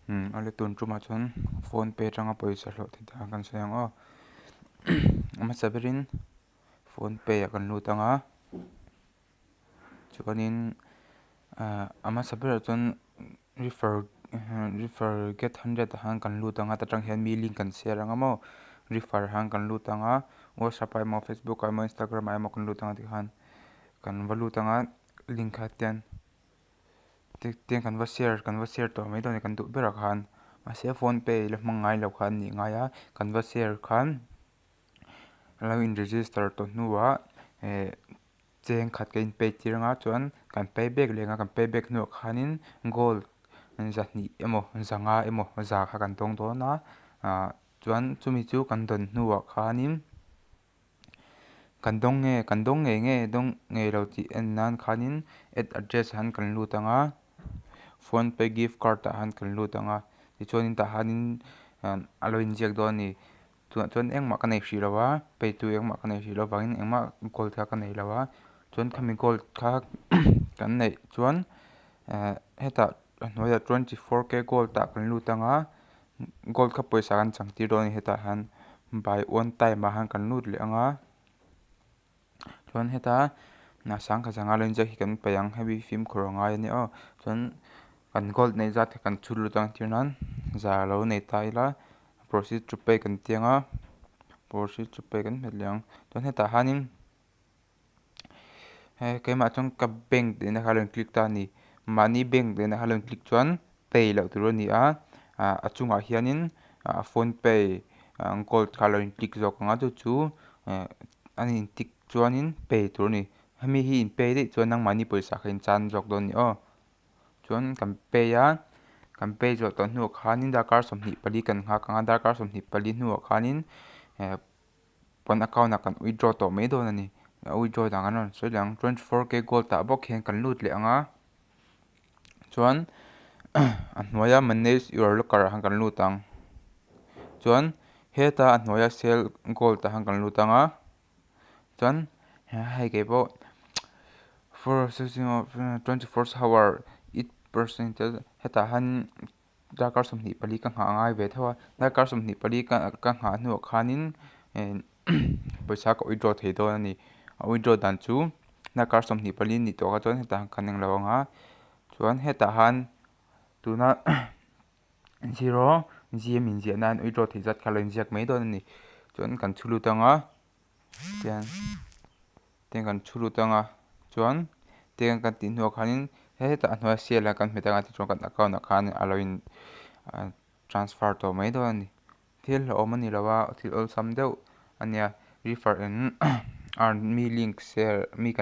Awle, tun tumah chuan phone pay atanga pawisa hlawh theih dan kan sawi ang aw. A hmasa berin phone pay ah kan lut anga, chuanin a hmasa berah chuan refer refer get 100 ah khan kan lut anga. Ta tang hian mi link kan share anga maw, refer han kan lut anga, WhatsApp ah emaw, Facebook ah emaw, Instagram ah emaw kan lut anga. Tikhan kan va lut anga, link kha tian kan va share tawh mai dawn a ni kan duh berah khan. Mahse, phone pay la hmang ngai lo khan nih ngai a, kan va share khan lo in register tawh hnuah cheng khat kan in pay tir anga, chuan kan pay back leh anga. Kan pay back hnuah khanin gold 200 emaw, 500 emaw, 100 kha kan dawng dawn a. Chuan chumi chu kan dawn hnuah khanin kan dawng nge, kan dawng ngei nge, dawng ngei lo tih en nan khanin add address han kan lut anga, phone pay gift card ah han kan lut anga. Tichuanin tah hanin a lo inziak dawn a ni. Tunah chuan engmah ka nei hrih lo a, pay tu engmah ka nei hrih lo vangin engmah gold kha ka nei lo a. Chuan khami gold kha kan neih chuan hetah a hnuaiah 24K gold ah kan lut anga, gold kha pawisa kan chang tir dawn a ni. Hetah hian buy one time ah khan kan lut leh anga, chuan heta 10,500 lo inziak hi kan paih ang. Hemi fimkhur a ngai a ni aw. Chuan kan gold neih zat kha kan chhut lut ang. Tir nan 100 lo nei ta ila, proceed to pay kan ti anga, proceed to pay kan hmet leh ang. Chuan hetah hianin he keimah chuan ka bank tihna kha lo in click ta a ni. Mahni bank tihna kha lo in click chuan pay loh tur a ni a. A chungah hianin phone pay gold kha lo in click zawk anga, chu chu an in tick chuanin pay tur a ni. Hemi hi in pay daih chuan nangmahni pawisa kha in chan zawk dawn a ni aw. Chuan kan pay a, kan pay zawh tawh hnuah khanin darkar 24 kan nghak anga. Darkar 24 hnuah khanin kan account ah kan withdraw tawh mai dawn a ni. A withdraw dan kan rawn sawi leh ang. 24K gold ah bawk hian kan lut leh anga, chuan a hnuaia manage your locker ah khan kan lut ang. Chuan heta a hnuaia sell gold ah khan kan lut anga. Chuan hei keipawh for 24 hour 8% hetah hian darkar 24 ka nghah ngai ve tho a. Darkar 24 ka nghah hnuah khanin pawisa ka withdraw thei dawn a ni. A withdraw dan chu darkar 24 nih tawh kha chuan hetah kan englo anga, chuan hetah han tuna 0 gm inziah nan withdraw theih zat kha lo inziak mai dawn a ni. Chuan kan chhu lut anga, tian tian kan chhu lut anga. Chuan tiang kan tih hnuah khanin hetah a hnuaia sell ah kan hmet anga, tichuan kan account ah khan a lo in transfer tawh mai dawn a ni. Thil hlauhawm a ni lo a, thil awlsam deuh a nia. Refer and earn, mi link share mi kan